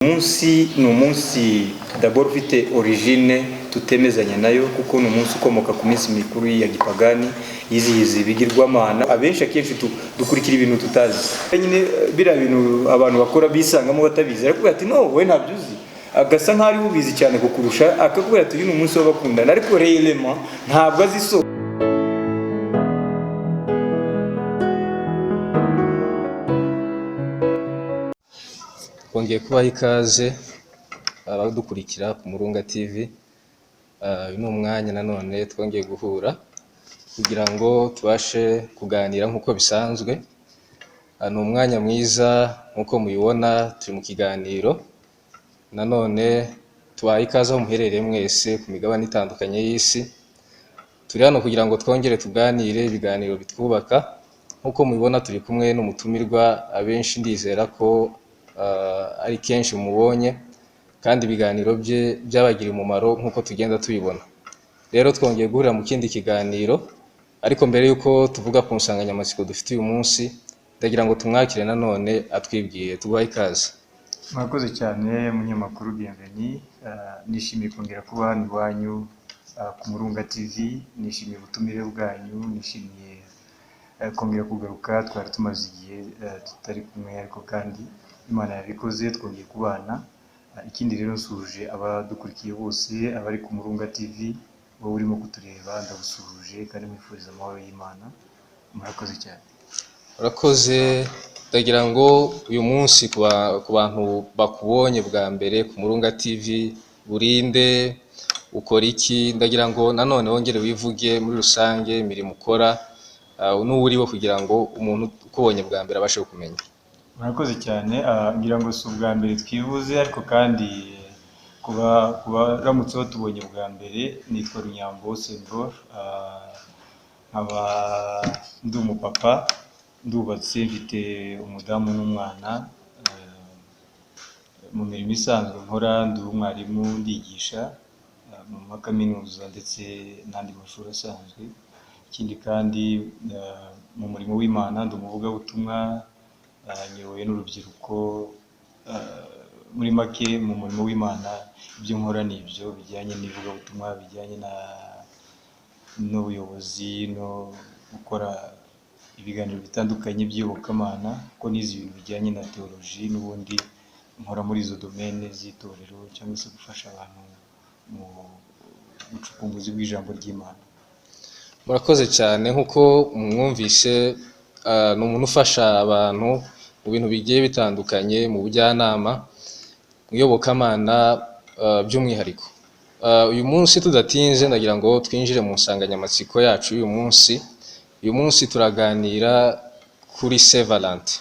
Munsi ni umunsi d'abord ufite origine tutemezanya nayo, kuko ni umunsi ukomoka ku minsi mikuru ya gipagani yizihiza ibigirwamana. Abenshi akenshi dukurikira ibintu tutazi nyine, biriya bintu abantu bakora bisangamo batabizi. Arakubwira ati: "No, wowe ntabyo uzi", agasa nkaho ari ubizi cyane kukurusha, akakubwira ati: "Uyu ni umunsi w'abakundana", ariko réellement ntabwo azi isoko. Twongeye kubaha ikaze abadukurikira ku Murunga TV. Uyu ni umwanya nanone twongeye guhura kugira ngo tubashe kuganira nk'uko bisanzwe. Ni umwanya mwiza nk'uko mubibona, turi mu kiganiro. Nanone tubahaye ikaze aho muherereye mwese ku migabane itandukanye y'isi. Turi hano kugira ngo twongere tuganire ibiganiro bitwubaka. Nk'uko mubibona, turi kumwe n'umutumirwa. Abenshi ndizera ko ari kenshi mubonye, kandi ibiganiro bye byabagiriye umumaro nk'uko tugenda tubibona. Rero twongeye guhurira mu kindi kiganiro, ariko mbere y'uko tuvuga ku nsanganyamatsiko dufite uyu munsi, ndagira ngo tumwakire nanone atwibwire. Tuguhaye ikaze. Murakoze cyane, munyamakuru Bienvenue. Nishimiye kongera kuba hano iwanyu ku Murunga TV. Nishimiye ubutumire bwanyu, nishimiye kongera kugaruka. Twari tumaze igihe tutari kumwe, ariko kandi Imana yabikoze, twongeye kubana. Ikindi rero, nsuhuje abadukurikiye bose, abari ku Murunga TV. Wowe urimo kutureba, ndagusuhuje kandi mwifuriza amahoro y'Imana. Murakoze cyane. Urakoze. Ndagira ngo uyu munsi ku bantu bakubonye bwa mbere ku Murunga TV, urinde, ukora iki? Ndagira ngo nanone wongere wivuge muri rusange imirimo ukora n'uwo uriwe, kugira ngo umuntu ukubonye bwa mbere abashe kumenya. Murakoze cyane. Ngira ngo si ubwa mbere twivuze, ariko kandi kuba ramutse batubonye bwa mbere, nitwa Runyambo Sembor, nkaba ndi umupapa, ndubatse, mfite umudamu n'umwana. Mu mirimo isanzwe nkora, ndi umwarimu, ndigisha mu makaminuza ndetse n'andi mashuri asanzwe. Ikindi kandi, mu murimo w'Imana ndi umuvugabutumwa, nyoboye n'urubyiruko. Muri make, mu murimo w'Imana ibyo nkora ni ibyo bijyanye n'ivugabutumwa, bijyanye n'ubuyobozi no gukora ibiganiro bitandukanye by'iyobokamana, kuko nize ibintu bijyanye na théologie. N'ubundi nkora muri izo domaine z'itorero cyangwa se gufasha abantu mu bucukumbuzi bw'ijambo ry'Imana. Murakoze cyane. Nk'uko mwumvise, ni umuntu ufasha abantu mu bintu bigiye bitandukanye, mu bujyanama, mu iyobokamana by'umwihariko. Uyu munsi tudatinze, ndagira ngo twinjire mu nsanganyamatsiko yacu y'uyu munsi. Uyu munsi turaganira kuri Saint Valentin.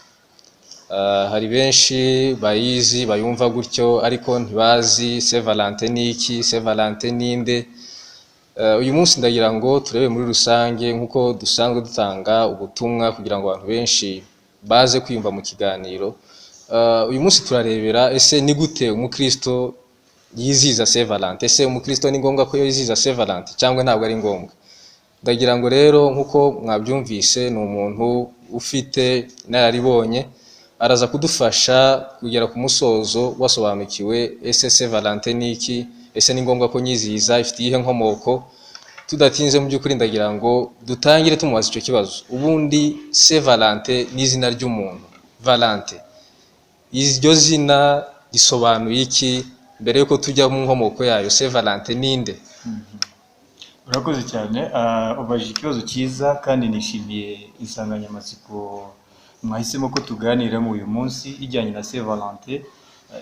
Hari benshi bayizi, bayumva gutyo, ariko ntibazi Saint Valentin ni iki, Saint Valentin ni nde. Uyu munsi ndagira ngo turebe muri rusange, nk'uko dusanzwe dutanga ubutumwa kugira ngo abantu benshi baze kwiyumva mu kiganiro. Uyu munsi turarebera: ese ni gute umukristo yizihiza Saint Valentin? Ese umukristo ni ngombwa ko yizihiza Saint Valentin cyangwa ntabwo ari ngombwa? Ndagira ngo rero, nk'uko mwabyumvise, ni umuntu ufite inararibonye, araza kudufasha kugera ku musozo wasobanukiwe: ese Saint Valentin ni iki? Ese ni ngombwa ko nyizihiza? Ifite iyihe nkomoko? Tudatinze, mu by'ukuri ndagira ngo dutangire tumubaza icyo kibazo. Ubundi Saint Valentin ni izina ry'umuntu Valentin, iryo zina risobanuye iki? Mbere yuko tujya mu nkomoko yayo, Saint Valentin ninde? Urakoze cyane. Ubajije ikibazo cyiza kandi nishimiye insanganyamatsiko mwahisemo ko tuganiramo uyu munsi ijyanye na Saint Valentin.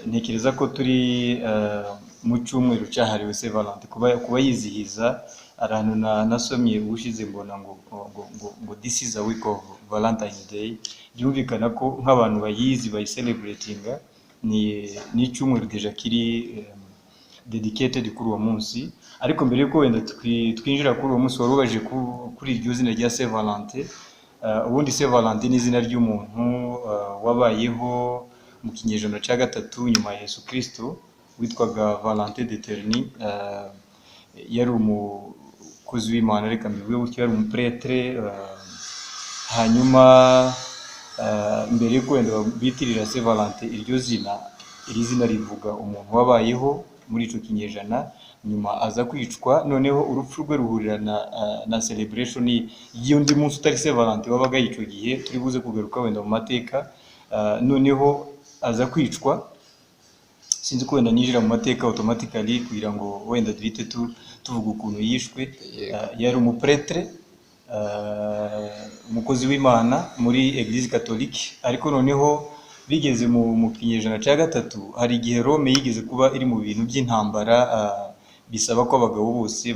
Ntekereza ko turi mu cyumweru cyahariwe Saint Valentin, kuba yizihiza. Ahantu nasomye ubushize mbona ngo "This is a week of Valentine's Day". Byumvikana ko nk'abantu bayizi, bayicelebratinga, ni icyumweru déjà kiri dedicated kuri uwo munsi. Ariko mbere yuko wenda twinjira kuri uwo munsi, wari ubajije kuri iryo zina rya Saint Valentin. Ubundi Saint Valentin ni izina ry'umuntu wabayeho mu kinyejana cya gatatu nyuma ya Yesu Kristo, witwaga Valentin de Terni. Yari umukozi w'Imana, reka mbivuge gutyo, yari umuprêtre. Hanyuma mbere yuko wenda bitirira Saint Valentin iryo zina. Iri zina rivuga umuntu wabayeho muri icyo kinyejana, nyuma aza kwicwa. Noneho urupfu rwe ruhurira na celebration y'undi munsi utari Saint Valentin wabaga icyo gihe, turi buze kugaruka wenda mu mateka. Noneho aza kwicwa. Sinzi ko wenda ninjira mu mateka automatically kugira ngo wenda duhite tuvuga ukuntu yishwe. Yari umupretre, umukozi w'Imana muri Eglise Catholique. Ariko noneho bigeze mu kinyejana cya gatatu, hari igihe Rome yigeze kuba iri mu bintu by'intambara, bisaba ko abagabo bose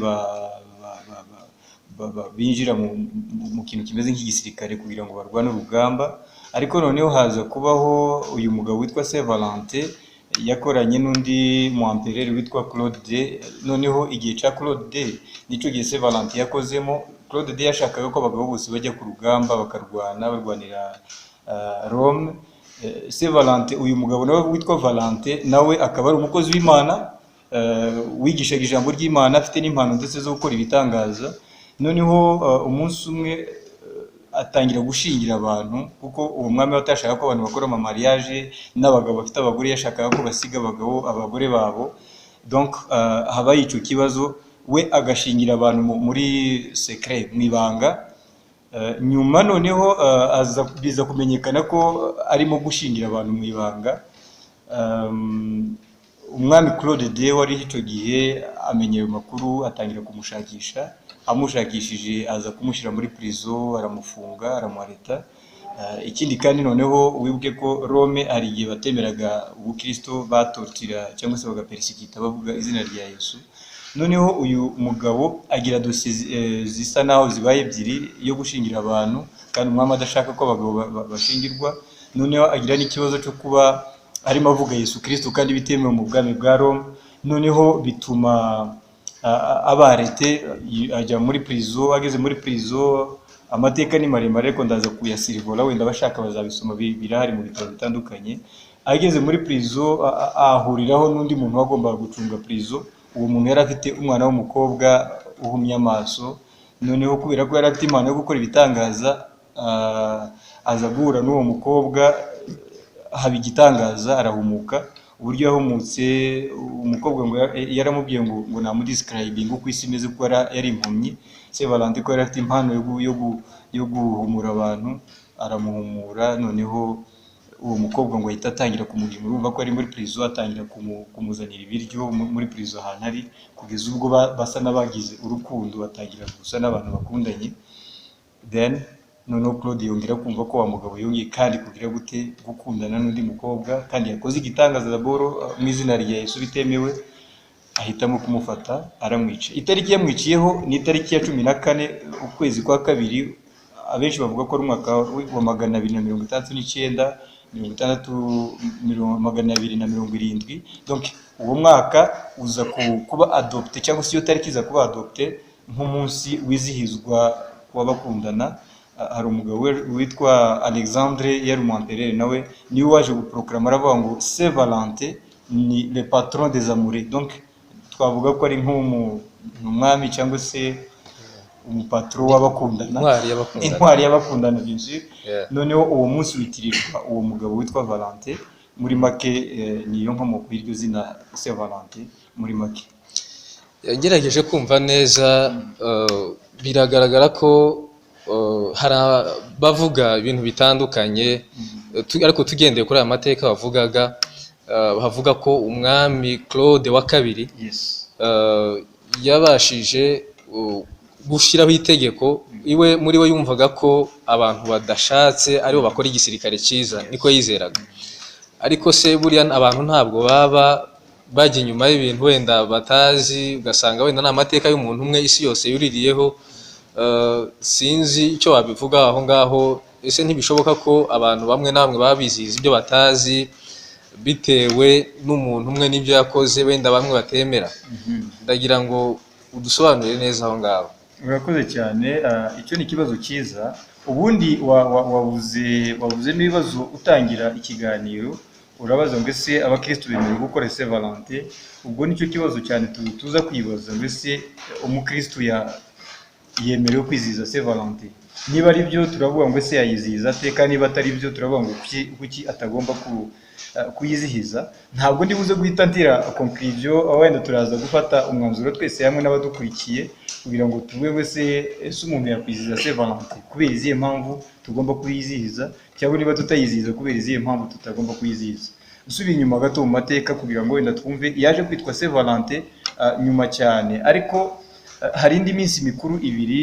binjira mu kintu kimeze nk'igisirikare kugira ngo barwane urugamba. Ariko noneho haza kubaho uyu mugabo witwa Saint Valentin, yakoranye n'undi mu empereur witwa Claude II. Noneho igihe cya Claude II nicyo gihe Saint Valentin yakozemo. Claude II yashakaga ko abagabo bose bajya ku rugamba bakarwana, barwanira Rome. Saint Valentin, uyu mugabo nawe witwa Valentin, nawe akaba ari umukozi w'Imana, wigishaga ijambo ry'Imana, afite n'impano ndetse zo gukora ibitangaza. Noneho umunsi umwe atangira gushingira abantu, kuko uwo mwami we atashaka ko abantu bakora amamariage n'abagabo bafite abagore, yashakaga ko basiga abagabo abagore babo. Donc habaye icyo kibazo, we agashingira abantu muri secret, mu ibanga. Nyuma noneho aza biza kumenyekana ko arimo gushingira abantu mu ibanga. Umwami Claude II wari icyo gihe amenya ayo makuru, atangira kumushakisha. Amushakishije aza kumushyira muri prison, aramufunga, aramuareta. Ikindi kandi noneho wibuke ko Rome hari igihe batemeraga ubukristo, batortira cyangwa se bagapersikita bavuga izina rya Yesu. Noneho uyu mugabo agira dosiye zisa naho zibaye ebyiri, yo gushingira abantu kandi umwami adashaka ko abagabo bashingirwa. Noneho agira n'ikibazo cyo kuba arimo avuga Yesu Kristo kandi bitemewe mu bwami bwa Rome. Noneho bituma abarete, ajya muri prison. Ageze muri prison, amateka ni maremare ariko ndaza kuyasirivura, wenda abashaka bazabisoma, birahari mu bitabo bitandukanye. Ageze muri prison ahuriraho n'undi muntu wagombaga gucunga prison. Uwo muntu yari afite umwana w'umukobwa uhumye amaso. Noneho kubera ko yari afite impano yo gukora ibitangaza, aza guhura n'uwo mukobwa, haba igitangaza, arahumuka. Uburyo yahumutse, umukobwa ngo yaramubwiye ngo namudescribinga uko isi imeze, kuko yari impumyi. Saint Valentin ko yari afite impano yo guhumura abantu, aramuhumura. Noneho uwo mukobwa ngo ahita atangira kumugemura, urumva ko ari muri prison, atangira kumuzanira ibiryo muri prison ahantu ari, kugeza ubwo basa n'abagize urukundo, batangira gusa n'abantu bakundanye. Then noneho Claude yongera kumva ko wa mugabo yongeye kandi kugira gute, gukundana n'undi mukobwa, kandi yakoze igitangaza daboro mu izina rya Yesu bitemewe, ahitamo kumufata aramwica. Itariki yamwiciyeho ni itariki ya 14 ukwezi kwa kabiri. Abenshi bavuga ko ari umwaka wa 269, mirongo itandatu, 270. Donc uwo mwaka uza kuba adopté, cyangwa se iyo tariki iza kuba adopté nk'umunsi wizihizwa w'abakundana. Hari umugabo witwa Alexandre, yari umu empereur, nawe niwe waje guproklama, aravuga ngo Saint Valentin ni le patron des amoureux. Donc twavuga ko ari nk'umwami cyangwa se umupatro w'abakundana. Intwari y'abakundana. Intwari y'abakundana, bien sûr. Noneho uwo munsi witirirwa uwo mugabo witwa Valentin. Muri make niyo nkomoko y'iryo zina Saint Valentin muri make. Yagerageje kumva neza, biragaragara ko hari abavuga ibintu bitandukanye, ariko tugendeye kuri aya mateka bavugaga, bavuga ko umwami Claude wa kabiri yabashije gushyiraho itegeko. Iwe muri we yumvaga ko abantu badashatse aribo bakora igisirikare cyiza, niko yizeraga. Ariko se buriya abantu ntabwo baba bajya inyuma y'ibintu wenda batazi, ugasanga wenda ni amateka y'umuntu umwe isi yose yuririyeho? Sinzi icyo wabivuga aho ngaho. Ese ntibishoboka ko abantu bamwe na bamwe baba bizihiza ibyo batazi bitewe n'umuntu umwe n'ibyo yakoze wenda bamwe batemera? Ndagira ngo udusobanurire neza aho ngaho. Urakoze cyane. Icyo ni ikibazo cyiza. Ubundi wavuzemo ibibazo utangira ikiganiro, urabaza ngo ese abakristo bemerewe gukora Saint Valentin? Ubwo nicyo kibazo cyane tuza kwibaza, ngo ese umukristo yemerewe kwizihiza Saint Valentin? Niba ari byo turavuga ngo ese yayizihiza ate, kandi niba atari byo turavuga ngo kuki atagomba kuyizihiza. Ntabwo ndi buze guhita ntira conclusion, wenda turaza gufata umwanzuro twese hamwe n'abadukurikiye kugira ngo tuvuge ngo ese umuntu yakwizihiza Saint Valentin kubera izihe mpamvu tugomba kuyizihiza, cyangwa niba tutayizihiza kubera izihe mpamvu tutagomba kuyizihiza. Usubiye inyuma gato mu mateka kugira ngo wenda twumve, yaje kwitwa Saint Valentin nyuma cyane, ariko hari indi minsi mikuru ibiri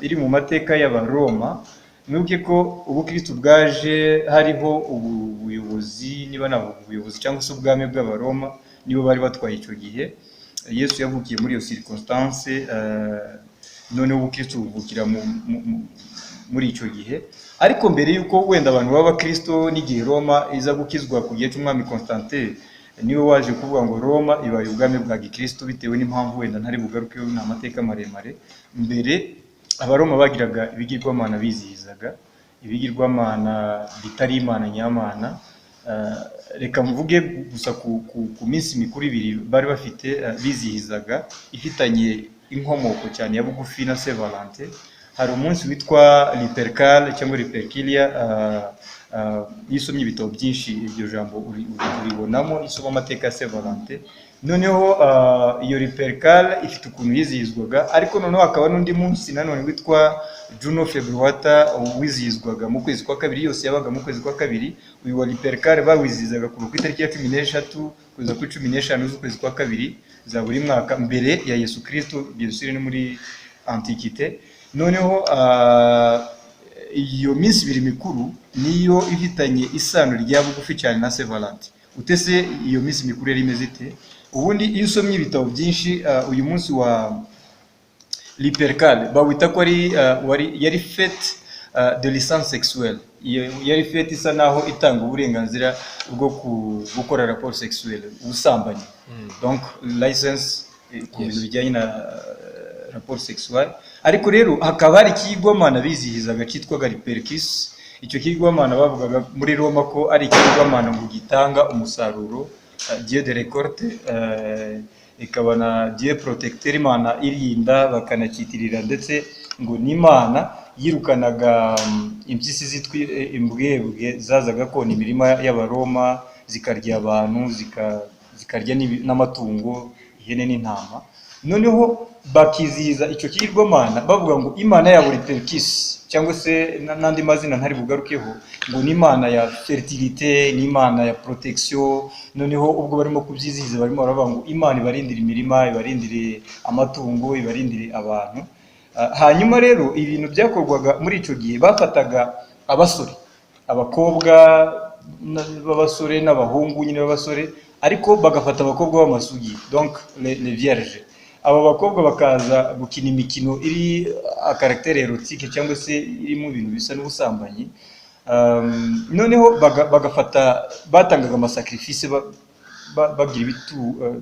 iri mu mateka y'Abaroma. Mwibuke ko ubukristo bwaje hariho ubuyobozi, niba navuga ubuyobozi cyangwa se ubwami bw'Abaroma, nibo bari batwaye icyo gihe. Yesu yavukiye muri iyo circonstance, noneho ubukristo buvukira muri icyo gihe. Ariko mbere y'uko wenda abantu baba abakristo n'igihe Roma iza gukizwa ku gihe cy'umwami Constantin, niwe waje kuvuga ngo Roma ibaye ubwami bwa gikristo, bitewe n'impamvu wenda ntari bugarukeho, ni amateka maremare. Mbere Abaroma bagiraga ibigirwamana bizihizaga, ibigirwamana bitari Imana nyamana. Reka mvuge gusa ku minsi mikuru ibiri bari bafite, bizihizaga, ifitanye inkomoko cyane ya bugufi na Saint Valentin. Hari umunsi witwa Lupercal cyangwa Lupercalia. Iyo usomye ibitabo byinshi iryo jambo uribonamo, iyo usoma amateka ya Saint Valentin. Noneho iyo Lupercal ifite ukuntu yizihizwaga, ariko noneho hakaba n'undi munsi nanone witwa Juno Februata wizihizwaga mu kwezi kwa kabiri, yose yabaga mu kwezi kwa kabiri. Uyu wa Lupercal bawizihizaga kuva ku itariki ya 13 kugeza kuri 15 z'ukwezi kwa kabiri za buri mwaka mbere ya Yesu Kristo, bien sûr ni muri Antiquité. Noneho iyo minsi ibiri mikuru niyo ifitanye isano rya bugufi cyane na Saint Valentin. Utese iyo minsi mikuru yari imeze ite? Ubundi iyo usomye ibitabo byinshi, uyu munsi wa Lupercal bawita ko ari yari fête de licence sexuelle. Iyo yari fête isa naho itanga uburenganzira bwo gukora rapport sexuelle, ubusambanyi, donc license ku bintu bijyanye na rapport sexuelle. Ariko rero hakaba hari ikigirwamana bizihizaga cyitwaga Lupercus. Icyo kigirwamana bavugaga muri Roma ko ari ikigirwamana ngo gitanga umusaruro, Dieu de récolte, ikaba na Dieu protecteur, Imana irinda, bakanacyitirira ndetse ngo n'Imana yirukanaga impyisi zitwa imbwebwe zazaga kona imirima y'Abaroma, zikarya abantu, zikarya n'amatungo, ihene n'intama. Noneho bakizihiza icyo kigirwamana bavuga ngo Imana yabo Lupercus, cyangwa se n'andi mazina ntari bugarukeho, ngo ni Imana ya fertilité, ni Imana ya protection. Noneho ubwo barimo kubyizihiza barimo baravuga ngo Imana ibarindire imirima, ibarindire amatungo, ibarindire abantu. Hanyuma rero ibintu byakorwaga muri icyo gihe, bafataga abasore, abakobwa b'abasore n'abahungu nyine b'abasore, ariko bagafata abakobwa b'amasugi, donc les vierges. Abo bakobwa bakaza gukina imikino iri à caractère érotique cyangwa se irimo ibintu bisa n'ubusambanyi. Noneho bagafata, batangaga amasacrifice, bagira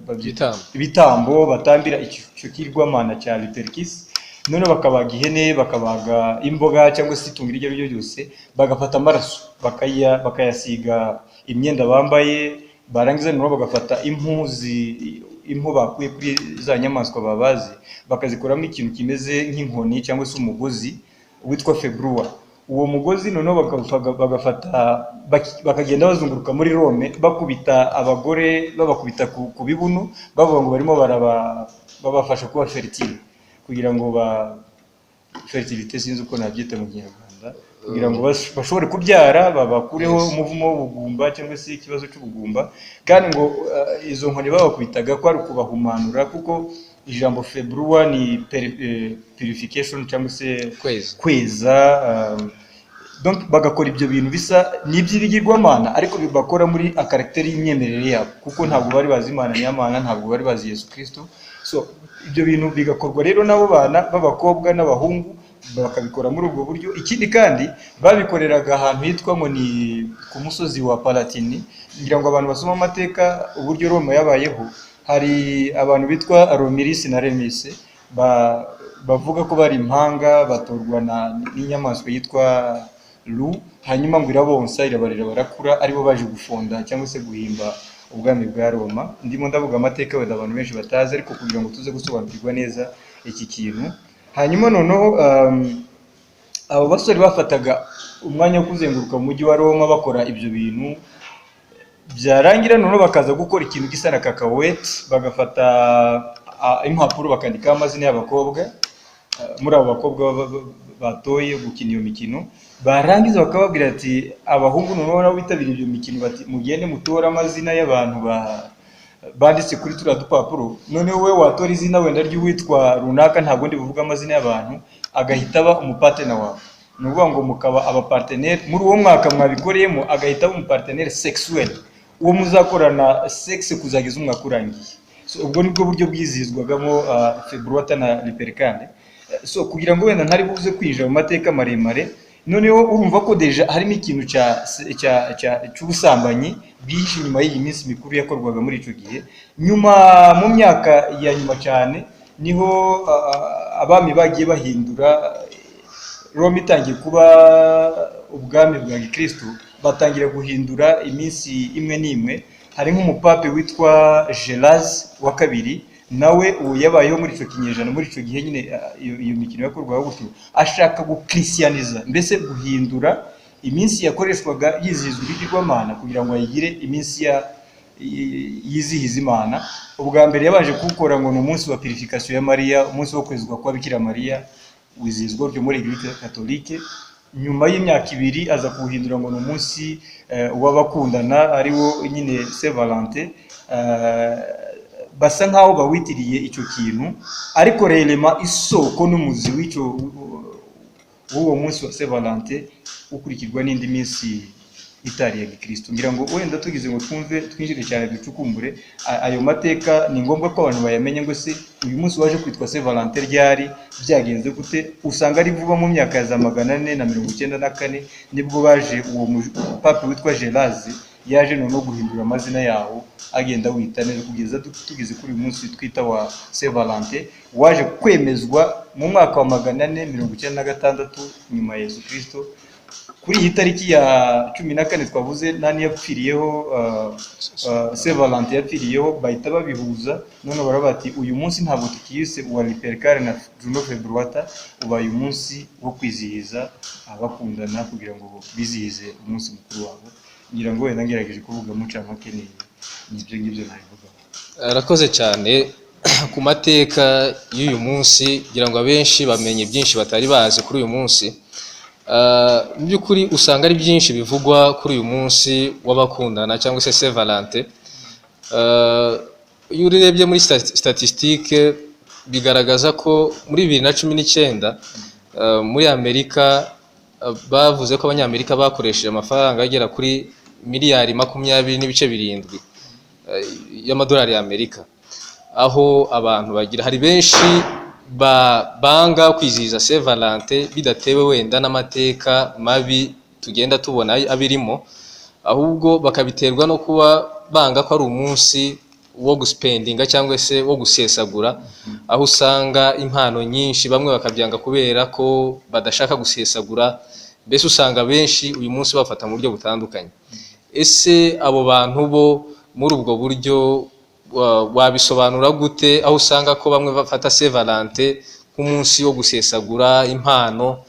babyita Ibitambo. ibitambo batambira icyo kigirwamana cya Lupercus. Noneho bakabaga ihene, bakabaga imboga cyangwa se itungo iryo ari ryo ryose, bagafata amaraso bakayasiga imyenda bambaye. Barangiza noneho bagafata impu bakuye kuri za nyamaswa babaze, bakazikoramo ikintu kimeze nk'inkoni cyangwa se umugozi witwa februa. Uwo mugozi noneho bagafata bakagenda bazunguruka muri Rome bakubita abagore, babakubita ku bibuno, bavuga ngo barimo babafasha kuba fertile, kugira ngo ba fertilité, sinzi uko nabyita mu Kinyarwanda, kugira ngo bashobore kubyara, babakureho umuvumo w'ubugumba cyangwa se ikibazo cy'ubugumba. Kandi ngo izo nkoni babakubitaga ko ari ukubahumanura, kuko ijambo februa ni purification cyangwa se Kweza. Kweza. Donc bagakora ibyo bintu bisa n'iby'ibigirwamana, ariko bakora muri à caractère y'imyemerere yabo, kuko ntabwo bari bazi Imana nyamana, ntabwo bari bazi Yesu Kristo. So ibyo bintu bigakorwa rero n'abo bana b'abakobwa n'abahungu, bakabikora muri ubwo buryo. Ikindi kandi babikoreraga ahantu hitwa ngo ni ku musozi wa Palatini. Ngira ngo abantu basoma amateka uburyo Roma yabayeho, hari abantu bitwa Romulus na Remus, bavuga ko bari impanga, batorwa n'inyamaswa yitwa Lu, hanyuma ngo irabonsa, irabarera, barakura, aribo baje gufonda cyangwa se guhimba ubwami bwa Roma. Ndimo ndavuga amateka wenda abantu benshi batazi, ariko kugira ngo tuze gusobanukirwa neza iki kintu. Hanyuma noneho Abo basore bafataga umwanya wo kuzenguruka mu mujyi wa Roma bakora ibyo bintu, byarangira noneho bakaza gukora ikintu gisa na cacahuète, bagafata impapuro bakandikaho amazina y'abakobwa. Muri abo bakobwa batoye gukina iyo mikino, barangiza bakababwira ati abahungu noneho nabo bitabiriye iyo mikino bati: "Mugende mutore amazina y'abantu banditse kuri turiya dupapuro." Noneho wowe watora izina wenda ry'uwitwa runaka, ntabwo ndi buvuge amazina y'abantu, agahita aba umupartner wawe. Ni ukuvuga ngo mukaba abapartenaire muri uwo mwaka mwabikoreyemo, agahita aba umupartenaire sexuel, uwo muzakorana sexe kuzageza umwaka urangiye. So, ubwo nibwo buryo bwizihizwagamo Februata na Lupercale. So kugira ngo wenda ntari buze kwinjira mu mateka maremare, noneho urumva ko déjà harimo ikintu cya cy'ubusambanyi bwihishe inyuma y'iyi minsi mikuru yakorwaga muri icyo gihe. Nyuma, mu myaka ya nyuma cyane, niho abami bagiye bahindura. Roma itangiye kuba ubwami bwa gikristo, batangira guhindura iminsi imwe n'imwe. Hari nk'umupape witwa Gélase wa Kabiri, nawe ubu yabayeho muri icyo kinyejana, muri icyo gihe nyine iyo mikino yakorwaga gutyo, ashaka gukrisiyaniza, mbese guhindura iminsi yakoreshwaga yizihizwa ibigirwamana kugira ngo ayigire iminsi yizihiza Imana. Ubwa mbere yabanje kuwukora ngo ni umunsi wa purification ya Mariya, umunsi wo kwezwa kwa Bikira Mariya, wizihizwa gutyo muri Église catholique. Nyuma y'imyaka 2 aza kuwuhindura ngo ni umunsi w'abakundana, ariwo nyine Saint Valentin. Basa nkaho bawitiriye icyo kintu, ariko réellement isoko n'umuzi w'icyo w'uwo munsi wa Saint Valentin ukurikirwa n'indi minsi itari ya gikristo. Ngira ngo wenda tugize ngo twumve, twinjire cyane, ducukumbure ayo mateka, ni ngombwa ko abantu bayamenya ngo se uyu munsi waje kwitwa Saint Valentin ryari, byagenze gute? Usanga ari vuba, mu myaka ya za 494, nibwo baje, uwo pape witwa Gélase yaje noneho guhindura amazina yawo, agenda wita neza kugeza tugeze kuri uyu munsi twita wa Saint Valentin, waje kwemezwa mu mwaka wa 496 nyuma ya Yesu Kristo, kuri iyi tariki ya 14 twavuze nani yapfiriyeho, Saint Valentin yapfiriyeho. Bahita babihuza, none baravuga bati: "Uyu munsi ntabwo tukiyise uwa Lupercale na Juno Februata, ubaye umunsi wo kwizihiza abakundana kugira ngo bizihize umunsi mukuru wabo." Ngira ngo wenda ngerageje kuvuga mu ncamake, ni ibyo ngibyo nabivugaho. Arakoze cyane ku mateka y'uyu munsi. Ngira ngo abenshi bamenye byinshi batari bazi kuri uyu munsi. Mu by'ukuri usanga ari byinshi bivugwa kuri uyu munsi w'abakundana cyangwa se Saint Valentin. Iyo urebye muri statistique, bigaragaza ko muri 2019 muri Amerika bavuze ko Abanyamerika bakoresheje amafaranga agera kuri miliyari 20.7 y'amadolari y'Amerika, aho abantu bagira hari benshi banga kwizihiza Saint Valentin bidatewe wenda n'amateka mabi tugenda tubona abirimo, ahubwo bakabiterwa no kuba banga ko ari umunsi wo guspendinga cyangwa se wo gusesagura, aho usanga impano nyinshi, bamwe bakabyanga kubera ko badashaka gusesagura. Mbese usanga benshi uyu munsi bafata mu buryo butandukanye. Ese abo bantu bo muri ubwo buryo wabisobanura gute, aho usanga ko bamwe bafata Saint Valentin nk'umunsi wo gusesagura impano?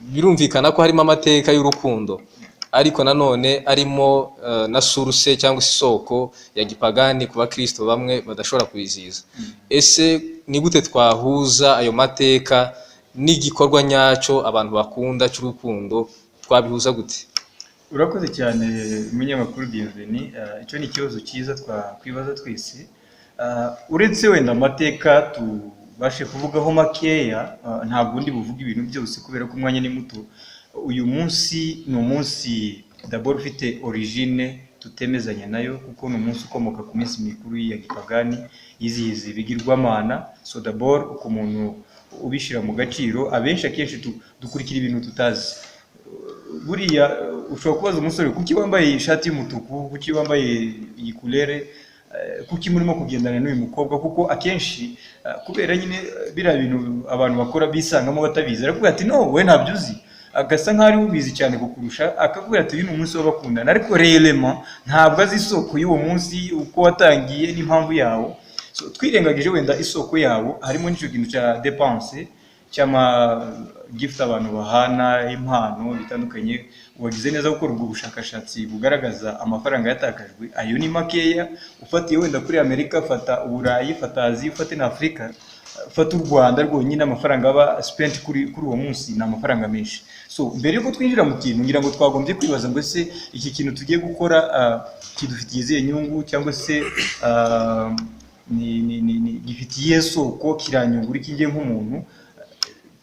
Birumvikana ko harimo amateka y'urukundo, ariko nanone arimo na source cyangwa se isoko ya gipagani ku bakristo bamwe badashobora kwizihiza. Ese ni gute twahuza ayo mateka n'igikorwa nyacyo abantu bakunda cy'urukundo? Twabihuza gute? Urakoze cyane, umunyamakuru Bienvenu. Icyo ni ikibazo cyiza twakwibaza twese. Uretse wenda amateka tubashe kuvugaho makeya, ntabwo ndi buvuge ibintu byose kubera ko umwanya ni muto. Uyu munsi ni umunsi d'abord ufite origine tutemezanya nayo, kuko ni umunsi ukomoka ku minsi mikuru ya gipagani yizihiza ibigirwamana. So d'abord ku muntu ubishyira mu gaciro, abenshi akenshi dukurikira ibintu tutazi. Buriya ushobora kubaza umusore: "Kuki wambaye ishati y'umutuku? Kuki wambaye iyi couleur? Kuki murimo kugendana n'uyu mukobwa?" Kuko akenshi kubera nyine biriya bintu abantu bakora bisangamo batabizi, arakubwira ati: "No, we ntabyo uzi," agasa nkaho ari we ubizi cyane kukurusha, akakubwira ati: "Uyu ni umunsi w'abakundana," ariko réellement ntabwo azi isoko y'uwo munsi, uko watangiye n'impamvu yawo. So, twirengagije wenda isoko yawo, harimo n'icyo kintu cya dépense. cy'ama gift abantu bahana, impano bitandukanye. Wagize neza gukora ubwo bushakashatsi bugaragaza amafaranga yatakajwe. Ayo ni makeya ufatiye wenda kuri Amerika, fata Uburayi, fata Aziya, ufate na Afurika, fata u Rwanda rwonyine, amafaranga aba spent kuri uwo munsi ni amafaranga menshi. So mbere yuko twinjira mu kintu, ngira ngo twagombye kwibaza ngo: ese iki kintu tugiye gukora kidufitiye izihe nyungu, cyangwa se ni gifitiye soko, kiranyungura iki ngiye nk'umuntu?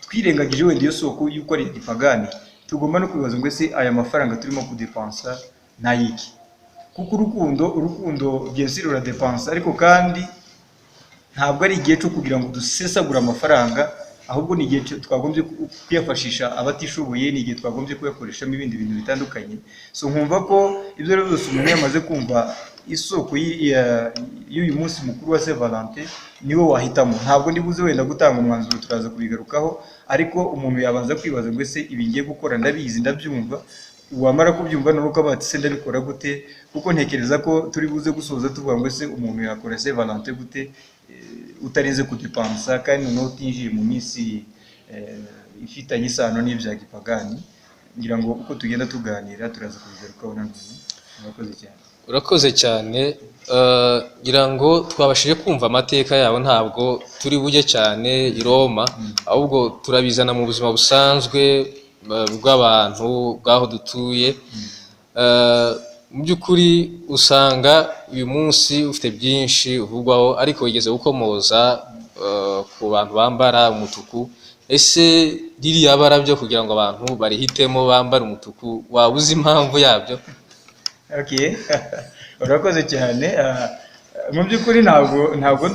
Twirengagije wenda iyo soko y'uko ari igipagani, tugomba no kwibaza ngo: ese aya mafaranga turimo kudepansa ni ayiki? Kuko urukundo bien sûr ruradepansa, ariko kandi ntabwo ari igihe cyo kugira ngo dusesagure amafaranga, ahubwo ni igihe twagombye kuyafashisha abatishoboye, ni igihe twagombye kuyakoreshamo ibindi bintu bitandukanye. So nkumva ko ibyo ari byo byose, umuntu yamaze kumva isoko y'uyu munsi mukuru wa Saint Valentin, niwe wahitamo. Ntabwo ndibuze wenda gutanga umwanzuro, turaza kubigarukaho, ariko umuntu yabanza kwibaza ngo: ese ibi ngiye gukora ndabizi, ndabyumva? Wamara kubyumva noneho ukavuga ati: ese ndabikora gute? Kuko ntekereza ko turi buze gusoza tuvuga ngo: ese umuntu yakora Saint Valentin gute utarinze kudepansa, kandi noneho utinjiye mu minsi ifitanye isano n'ibya gipagani? Ngira ngo uko tugenda tuganira turaza kubigarukaho nanone. Murakoze cyane. Urakoze cyane. Ngira ngo twabashije kumva amateka yabo, ntabwo turi bujye cyane i Roma, ahubwo turabizana mu buzima busanzwe bw'abantu bw'aho dutuye. Mu by'ukuri usanga uyu munsi ufite byinshi uvugwaho, ariko wigeze gukomoza ku bantu bambara umutuku. Ese ririya bara byo kugira ngo abantu barihitemo bambare umutuku, waba uzi impamvu yabyo? Okay, urakoze cyane. Mu by'ukuri ntabwo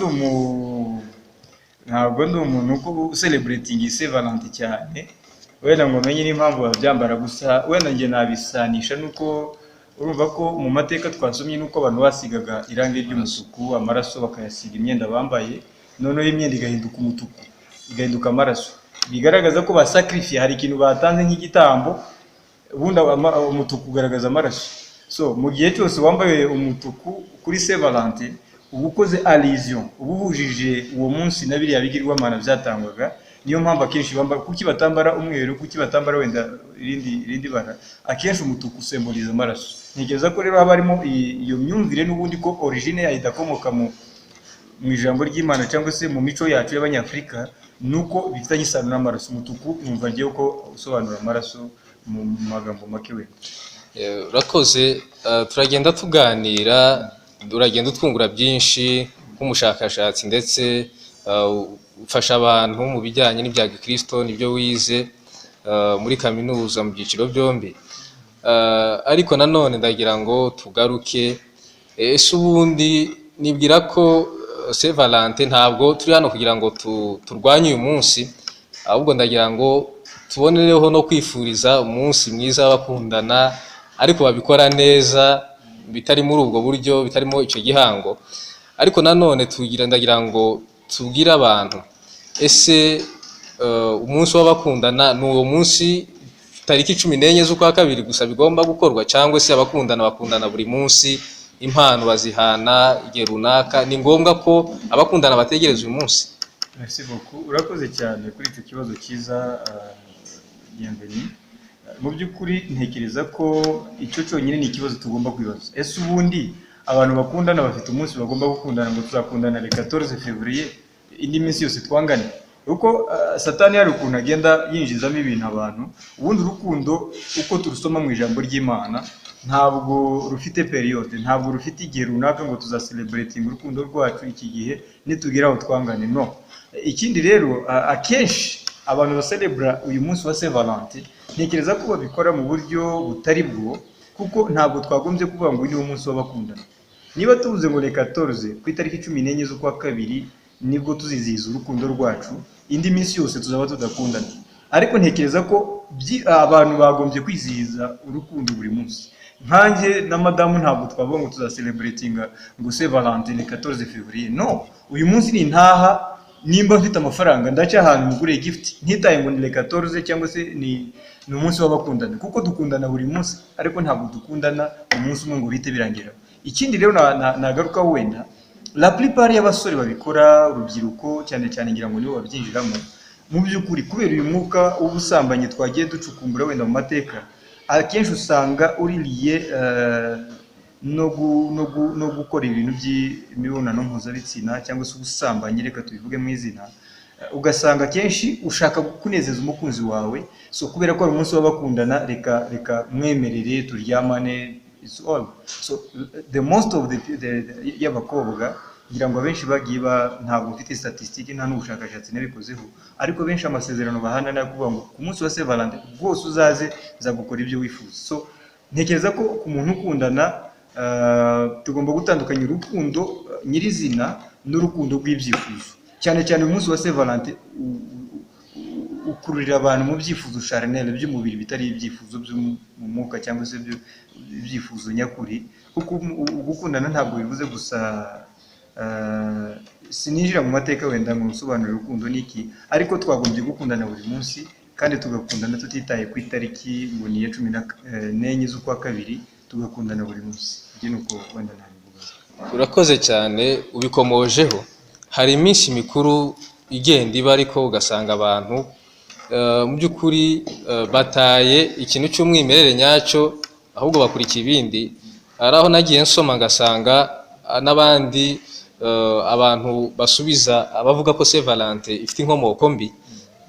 ndi umuntu uko celebrating Saint Valentin cyane wenda ngo menye n'impamvu babyambara. Gusa wenda njye nabisanisha nuko urumva ko mu mateka twasomye nuko abantu basigaga irangi ry'umutuku, amaraso, bakayasiga imyenda bambaye, noneho imyenda igahinduka umutuku, igahinduka amaraso, bigaragaza ko basacrifiye, hari ikintu batanze nk'igitambo. Ubundi umutuku ugaragaza amaraso. So mu gihe cyose wambaye umutuku kuri Saint Valentin, uba ukoze allusion, uba uhujije uwo munsi na biriya bigirwamana byatangwaga. Niyo mpamvu akenshi bambara. Kuki batambara umweru? Kuki batambara wenda irindi bara? Akenshi umutuku usymboliza amaraso. Ntekereza ko rero haba harimo iyo myumvire n'ubundi, ko origine yayo idakomoka mu ijambo ry'Imana cyangwa se mu mico yacu y'Abanyafurika, nuko bifitanye isano n'amaraso. Umutuku numva ngewe ko usobanura amaraso mu magambo make wenda. Urakoze. Turagenda tuganira, uragenda utwungura byinshi nk'umushakashatsi, ndetse ufasha abantu mu bijyanye n'ibya gikristo, nibyo wize muri kaminuza mu byiciro byombi. Ariko nanone ndagira ngo tugaruke. Ese ubundi nibwira ko Saint Valentin, ntabwo turi hano kugira ngo turwanye uyu munsi, ahubwo ndagira ngo tubonereho no kwifuriza umunsi mwiza w'abakundana, ariko babikora neza, bitari muri ubwo buryo, bitarimo icyo gihango. Ariko nanone tugira, ndagira ngo tubwire abantu: ese umunsi w'abakundana ni uwo munsi tariki 14 z'ukwa kabiri gusa bigomba gukorwa, cyangwa se abakundana bakundana buri munsi, impano bazihana igihe runaka? Ni ngombwa ko abakundana bategereza uyu munsi? Merci beaucoup. Urakoze cyane kuri icyo kibazo cyiza, Bienvenue. Mu by'ukuri ntekereza ko icyo cyonyine ni ikibazo tugomba kwibaza. Ese ubundi abantu bakundana bafite umunsi bagomba gukundana, ngo tuzakundana le 14 février, indi minsi yose twangane? Kuko Satani hari ukuntu agenda yinjizamo ibintu abantu. Ubundi urukundo uko turusoma mu ijambo ry'Imana ntabwo rufite période, ntabwo rufite igihe runaka ngo tuzacelebratinga urukundo rwacu iki gihe, nitugera aho twangane. No ikindi rero, akenshi abantu bacelebra uyu munsi wa Saint Valentin, ntekereza ko babikora mu buryo butari bwo, kuko ntabwo twagombye kuvuga ngo uyu ni wo munsi w'abakundana. Niba tuvuze ngo le 14, ku itariki 14 z'ukwa kabiri nibwo tuzizihiza urukundo rwacu, indi minsi yose tuzaba tudakundana. Ariko ntekereza ko abantu bagombye kwizihiza urukundo buri munsi. Nkanjye na madamu ntabwo twavuga ngo tuzacelebratinga ngo Saint Valentin le 14 février. No, uyu munsi nintaha, nimba mfite amafaranga, ndaca ahantu mugure gift, ntitaye ngo ni le 14 cyangwa se ni umunsi w'abakundana, kuko dukundana buri munsi, ariko ntabwo dukundana umunsi umwe ngo bihite birangira. Ikindi rero nagarukaho wenda, la plupart y'abasore babikora, urubyiruko cyane cyane, ngira ngo nibo babyinjiramo. Mu by'ukuri, kubera uyu mwuka w'ubusambanyi twagiye ducukumbura wenda mu mateka, akenshi usanga uririye no gukora ibintu by'imibonano mpuzabitsina cyangwa se ubusambanyi, reka tubivuge mu izina. Ugasanga akenshi ushaka kunezeza umukunzi wawe, so kubera ko ari umunsi w'abakundana, reka mwemerere turyamane, it's all. So the most of the y'abakobwa, ngira ngo abenshi bagiye ba, ntabwo mfite statistique, nta n'ubushakashatsi nabikozeho, ariko benshi amasezerano bahana ni ayo kuvuga ngo ku munsi wa Saint Valentin rwose uzaze, nzagukora ibyo wifuza. So ntekereza ko ku muntu ukundana, tugomba gutandukanya urukundo nyirizina n'urukundo rw'ibyifuzo. Cyane cyane umunsi wa Saint Valentin ukururira abantu mu byifuzo charnel by'umubiri, bitari ibyifuzo byo mu mwuka cyangwa se ibyifuzo nyakuri, kuko gukundana ntabwo bivuze gusa, sininjira mu mateka wenda ngo nsobanure urukundo niki, ariko twagombye gukundana buri munsi kandi tugakundana tutitaye ku itariki ngo ni iya 14 z'ukwa kabiri, tugakundana buri munsi. Ibyo ni uko wenda nabivuga. Urakoze cyane, ubikomojeho. Hari iminsi mikuru igenda iba, ariko ugasanga abantu mu by'ukuri bataye ikintu cy'umwimerere nyacyo, ahubwo bakurikiye ibindi. Hari aho nagiye nsoma ngasanga n'abandi abantu basubiza abavuga ko Saint Valentin ifite inkomoko mbi,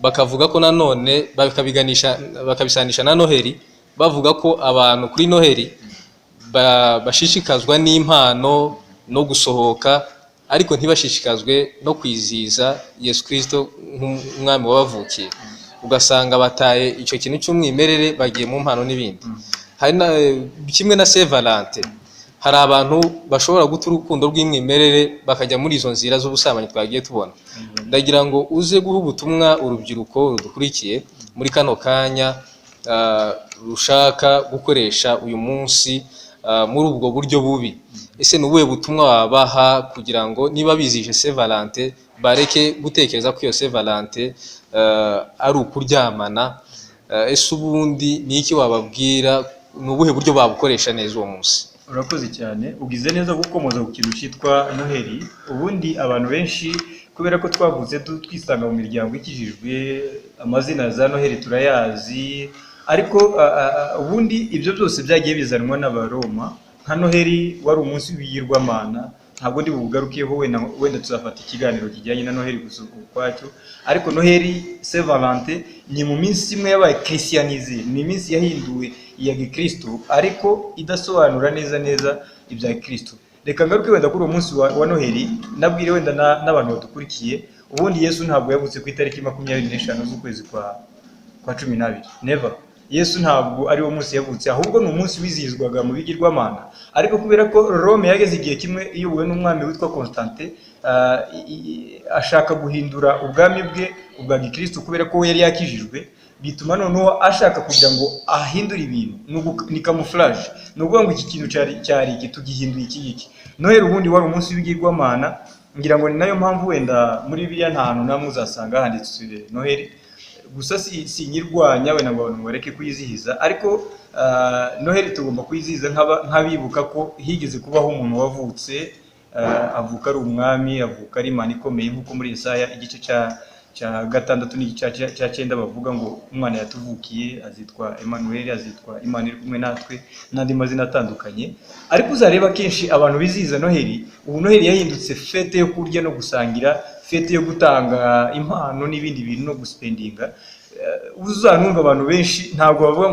bakavuga ko nanone bakabiganisha, bakabisanisha na Noheli, bavuga ko abantu kuri Noheli bashishikazwa n'impano no gusohoka, ariko ntibashishikazwe no kwizihiza Yesu Kristo nk'umwami wabavukiye. Ugasanga bataye icyo kintu cy'umwimerere, bagiye mu mpano n'ibindi. Hari na kimwe na Saint Valentin, hari abantu bashobora guta urukundo rw'umwimerere bakajya muri izo nzira z'ubusambanyi twagiye tubona. Ndagira ngo uze guha ubutumwa urubyiruko rudukurikiye muri kano kanya, rushaka gukoresha uyu munsi muri ubwo buryo bubi. Ese ni ubuhe butumwa wabaha kugira ngo niba bizihije Saint Valentin bareke gutekereza ko iyo Saint Valentin ari ukuryamana? Ese ubundi ni iki wababwira? Ni ubuhe buryo babukoresha neza uwo munsi? Urakoze cyane, ugize neza gukomoza ku kintu cyitwa Noheli. Ubundi abantu benshi, kubera ko twavutse twisanga mu miryango ikijijwe, amazina za Noheli turayazi, ariko ubundi ibyo byose byagiye bizanwa n'Abaroma. Nka Noheli wari umunsi w'ibigirwamana, ntabwo ndi bugarukeho, wenda tuzafata ikiganiro kijyanye na Noheli gusa ukwacyo. Ariko Noheli, Saint Valentin ni mu minsi imwe yabaye christianisé, ni iminsi yahinduwe iya gikristo ariko idasobanura neza neza ibya gikristo. Reka ngaruke wenda kuri uwo munsi wa Noheli, nabwire wenda n'abantu badukurikiye. Ubundi Yesu ntabwo yavutse ku itariki 25 z'ukwezi kwa 12, never. Yesu ntabwo ari wo munsi yavutse, ahubwo ni umunsi wizihizwaga mu bigirwamana. Ariko kubera ko Rome yageze igihe kimwe iyobowe n'umwami witwa Constantin, ashaka guhindura ubwami bwe ubwa gikristo, kubera ko we yari yakijijwe, bituma noneho ashaka kugira ngo ahindure ibintu. Ni camouflage, ni ukuvuga ngo iki kintu cyari iki, tugihinduye iki ngiki. Noheli ubundi wari umunsi w'ibigirwamana. Ngira ngo ni nayo mpamvu wenda muri Bibiliya nta hantu namwe uzasanga handitse Noheli. Gusa si nyirwanya wenda ngo abantu bareke kuyizihiza, ariko Noheli tugomba kuyizihiza nk'abibuka ko higeze kubaho umuntu wavutse, avuka ari umwami, avuka ari Imana ikomeye, nk'uko muri Yesaya igice cya gatandatu n'igice cya cyenda bavuga ngo umwana yatuvukiye, azitwa Emmanuel, azitwa Imana iri kumwe natwe, n'andi mazina atandukanye. Ariko uzareba kenshi abantu bizihiza Noheli, ubu Noheli yahindutse fête yo kurya no gusangira, fête yo gutanga impano n'ibindi bintu no guspendinga. Uzanumva abantu benshi ntabwo bavuga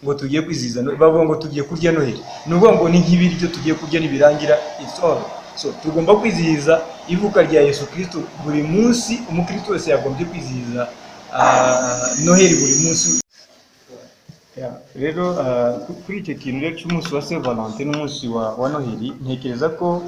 ngo tugiye kwizihiza Noheli, bavuga ngo tugiye kurya Noheli. Ni ukuvuga ngo ni nk'ibiryo tugiye kurya, nibirangira it's all. So tugomba kwizihiza ivuka rya Yesu Kristo buri munsi. Umukristo wese yagombye kwizihiza Noheli buri munsi. Yeah, rero kuri icyo kintu rero cy'umunsi wa Saint Valentin n'umunsi wa Noheli, ntekereza ko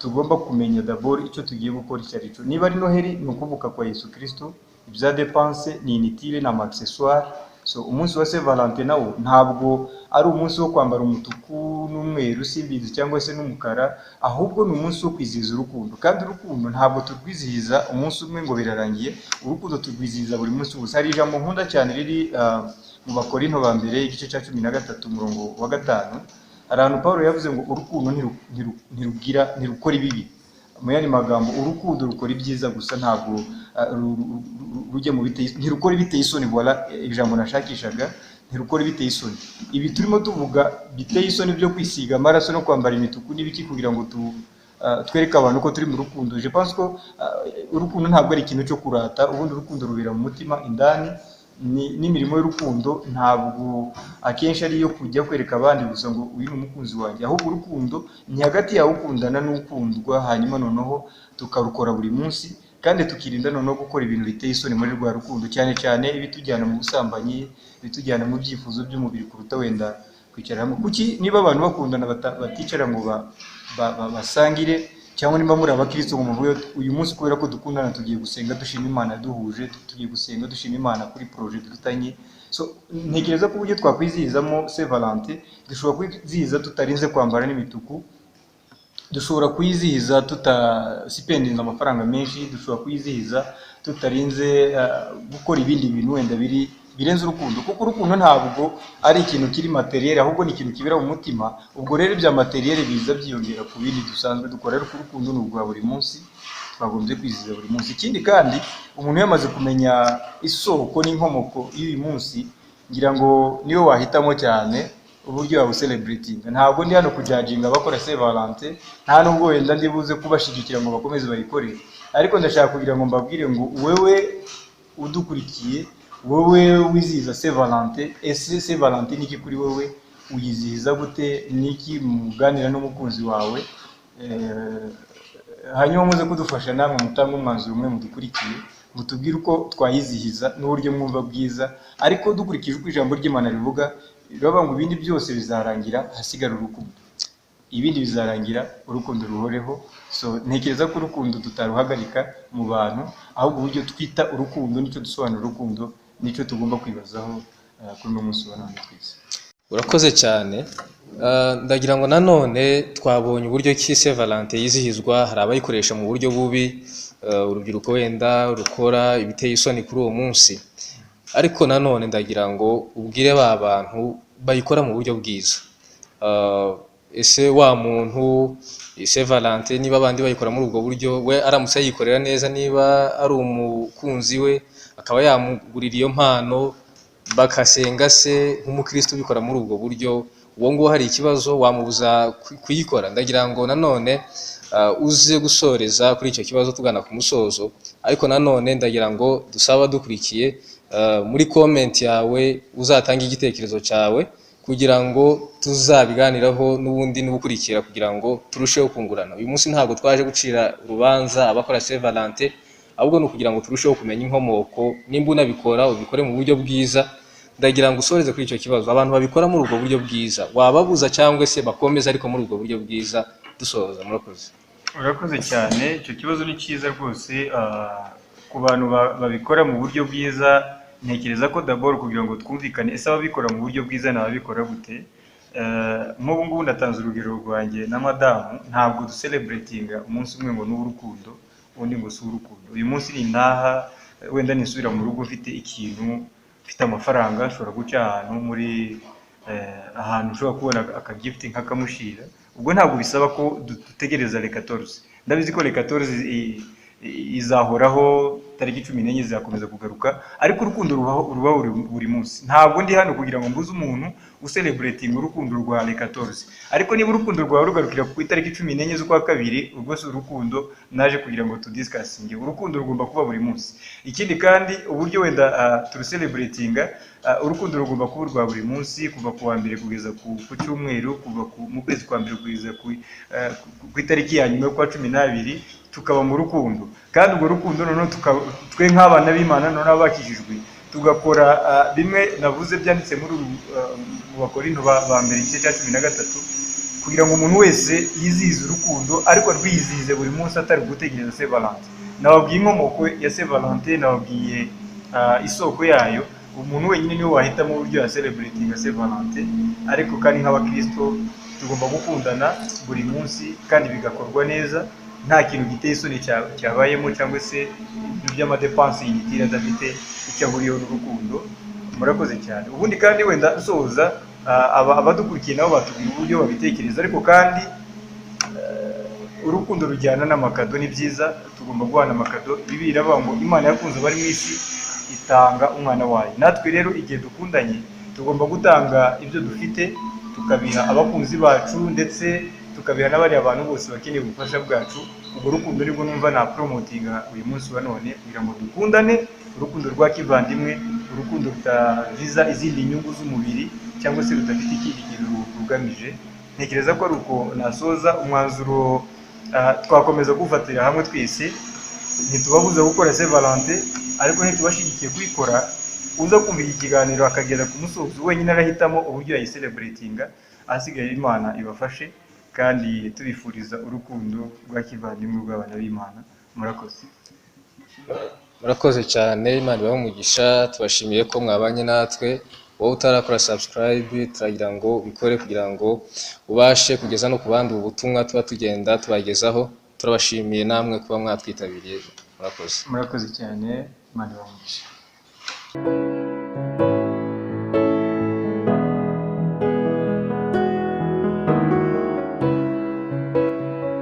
tugomba kumenya d'abord icyo tugiye gukora icyo ari cyo. Niba ari Noheli, ni ukuvuka kwa Yesu Kristo, ibya dépense ni inutile, ni ama accessoire. So umunsi wa Saint Valentin nawo ntabwo ari umunsi wo kwambara umutuku n'umweru, simbizi, cyangwa se n'umukara, ahubwo ni umunsi wo kwizihiza urukundo. Kandi urukundo ntabwo turwizihiza umunsi umwe ngo birarangiye, urukundo turwizihiza buri munsi wose. Hari ijambo nkunda cyane riri mu Bakorinto ba mbere, igice cya 13, umurongo wa 5. Hari ahantu Paul yavuze ngo urukundo ntirugira, ntirukora ibibi. Mu yandi magambo, urukundo rukora ibyiza gusa, ntabwo rujya mu biteye, ntirukora ibiteye isoni. Voilà ijambo nashakishaga, ntirukora ibiteye isoni. Ibi turimo tuvuga biteye isoni byo kwisiga amaraso no kwambara imituku n'ibiki kugira ngo twereke abantu ko turi mu rukundo, je pense ko urukundo ntabwo ari ikintu cyo kurata. Ubundi urukundo rubera mu mutima indani. N'imirimo y'urukundo ntabwo akenshi ari iyo kujya kwereka abandi gusa ngo uyu ni umukunzi wanjye, ahubwo urukundo ni hagati yawe ukundana n'ukundwa, hanyuma noneho tukarukora buri munsi kandi tukirinda noneho gukora ibintu biteye isoni muri rwa rukundo, cyane cyane ibitujyana mu busambanyi, ibitujyana mu byifuzo by'umubiri kuruta wenda kwicara hamwe. Kuki niba abantu bakundana baticara ngo basangire, cyangwa niba muri abakristo ngo muvuge uyu munsi kubera ko dukundana tugiye gusenga dushima Imana duhuje, tugiye gusenga dushima Imana kuri projet dufitanye? So ntekereza ko uburyo twakwizihizamo Saint Valentin, dushobora kwizihiza tutarinze kwambara n'imituku, dushobora kuyizihiza tutasipendinze amafaranga menshi, dushobora kuyizihiza tutarinze gukora ibindi bintu wenda biri birenze urukundo, kuko urukundo ntabwo ari ikintu kiri matériel, ahubwo ni ikintu kibera mu mutima. Ubwo rero ibya matériel biza byiyongera ku bindi dusanzwe dukora, ariko urukundo ni urwa buri munsi, twagombye kwizihiza buri munsi. Ikindi kandi, umuntu yamaze kumenya isoko n'inkomoko y'uyu munsi, ngira ngo niwe wahitamo cyane uburyo wawucelebratinga. Ntabwo ndi hano kujudginga abakora Saint Valentin, nta nubwo wenda ndi buze kubashyigikira ngo bakomeze bayikore, ariko ndashaka kugira ngo mbabwire ngo wewe udukurikiye, wowe wizihiza Saint Valentin, ese Saint Valentin ni iki kuri wowe? Uyizihiza gute? Ni iki muganira n'umukunzi wawe? Hanyuma muze kudufasha namwe mutange umwanzuro umwe mudukurikiye, mutubwire uko twayizihiza n'uburyo mwumva bwiza, ariko dukurikije uko ijambo ry'Imana rivuga. Riravuga ngo ibindi byose bizarangira, hasigara urukundo. Ibindi bizarangira, urukundo ruhoreho. So ntekereza ko urukundo tutaruhagarika mu bantu, ahubwo uburyo twita urukundo nicyo dusobanura urukundo, nicyo tugomba kwibazaho kuri uno munsi wa none twese. Urakoze cyane. Ndagira ngo nanone twabonye uburyo ki Saint Valentin yizihizwa. Hari abayikoresha mu buryo bubi, urubyiruko wenda rukora ibiteye isoni kuri uwo munsi, ariko nanone ndagira ngo ubwire ba bantu bayikora mu buryo bwiza. Ese wa muntu Saint Valentin, niba abandi bayikora muri ubwo buryo, we aramutse ayikorera neza, niba ari umukunzi we akaba yamugurira iyo mpano, bakasenga se nk'umukristo ubikora muri ubwo buryo, uwo nguwo hari ikibazo wamubuza kuyikora? Ndagira ngo nanone uze gusoreza kuri icyo kibazo tugana ku musozo, ariko nanone ndagira ngo dusaba dukurikiye, muri comment yawe uzatange igitekerezo cyawe kugira ngo tuzabiganiraho n'ubundi n'ubukurikira, kugira ngo turusheho kungurana. Uyu munsi ntabwo twaje gucira urubanza abakora Saint Valentin, ahubwo ni ukugira ngo turusheho kumenya inkomoko. Nimba unabikora, ubikore mu buryo bwiza. Ndagira ngo usoreze kuri icyo kibazo: abantu babikora muri ubwo buryo bwiza, wababuza cyangwa se bakomeza ariko muri ubwo buryo bwiza? Dusoza, murakoze. Urakoze cyane, icyo kibazo ni cyiza rwose. Ku bantu babikora mu buryo bwiza, ntekereza ko d'abord kugira ngo twumvikane, ese ababikora mu buryo bwiza ni ababikora gute? Nk'ubu ngubu ndatanze urugero rwanjye na madamu. Ntabwo ducelebratinga umunsi umwe ngo ni uw'urukundo, undi ngo si uw'urukundo. Uyu munsi nintaha, wenda nisubira mu rugo mfite ikintu, mfite amafaranga, nshobora guca ahantu muri ahantu ushobora kubona akagift nk'akamushira. Ubwo ntabwo bisaba ko dutegereza le 14. Ndabizi ko le 14 izahoraho, tariki 14 zizakomeza kugaruka, ariko urukundo rubaho, rubaho buri munsi. Ntabwo ndi hano kugira ngo mbuze umuntu ucelebrating urukundo rwa le 14, ariko niba urukundo rwawe rugarukira ku itariki 14 z'ukwa kabiri, ubwo si urukundo naje kugira ngo tudiscussinge. Urukundo rugomba kuba buri munsi. Ikindi kandi, uburyo wenda turucelebratinga, urukundo rugomba kuba urwa buri munsi, kuva ku wa mbere kugeza ku cyumweru, kuva mu kwezi kwa mbere kugeza ku itariki ya nyuma y'ukwa 12, tukaba mu rukundo. Kandi urwo rukundo noneho twe nk'abana b'Imana noneho abakijijwe tugakora bimwe navuze byanditse muri uru mu Bakorinto ba mbere igice cya 13, kugira ngo umuntu wese yizihize urukundo, ariko arwizihize buri munsi, atari gutegereza Saint Valentin. Nababwiye inkomoko ya Saint Valentin, nababwiye isoko yayo. Umuntu wenyine niwe wahitamo uburyo ya celebrating Saint Valentin, ariko kandi nk'abakristo tugomba gukundana buri munsi kandi bigakorwa neza, nta kintu giteye isoni cyabayemo cyangwa se ibintu by'amadépenses inutiles adafite icyo ahuriyeho n'urukundo. Murakoze cyane. Ubundi kandi wenda nsoza, abadukurikiye nabo batubwira uburyo babitekereza, ariko kandi Urukundo rujyana n'amakado, ni byiza, tugomba guhana amakado. Bibiliya iravuga ngo Imana yakunze abari mu isi itanga umwana wayo. Natwe rero igihe dukundanye tugomba gutanga ibyo dufite, tukabiha abakunzi bacu, ndetse tukabiha n'abariya bantu bose bakeneye ubufasha bwacu. Urwo rukundo nibwo numva na promotinga uyu munsi wa none, kugira ngo dukundane urukundo rwa kivandimwe, urukundo rutaviza izindi nyungu z'umubiri cyangwa se rudafite ikindi kintu rugamije. Ntekereza ko ari uko nasoza umwanzuro. Twakomeza kuwufatira hamwe twese. Ntitubabuza gukora Saint Valentin, ariko ntitubashyigikiye kuyikora. Uza kumva iki kiganiro akagera ku musozo wenyine arahitamo uburyo yayicelebratinga. Ahasigaye Imana ibafashe, kandi tubifuriza urukundo rwa kivandimwe rw'abana b'Imana. Murakoze. Murakoze cyane, Imana ibahe umugisha. Tubashimiye ko mwabanye natwe. Wowe utarakora subscribe, turagira ngo ubikore kugira ngo ubashe kugeza no ku bandi ubu butumwa tuba tugenda tubagezaho. Turabashimiye namwe kuba mwatwitabiriye. Murakoze. Murakoze cyane, Imana ibahe umugisha.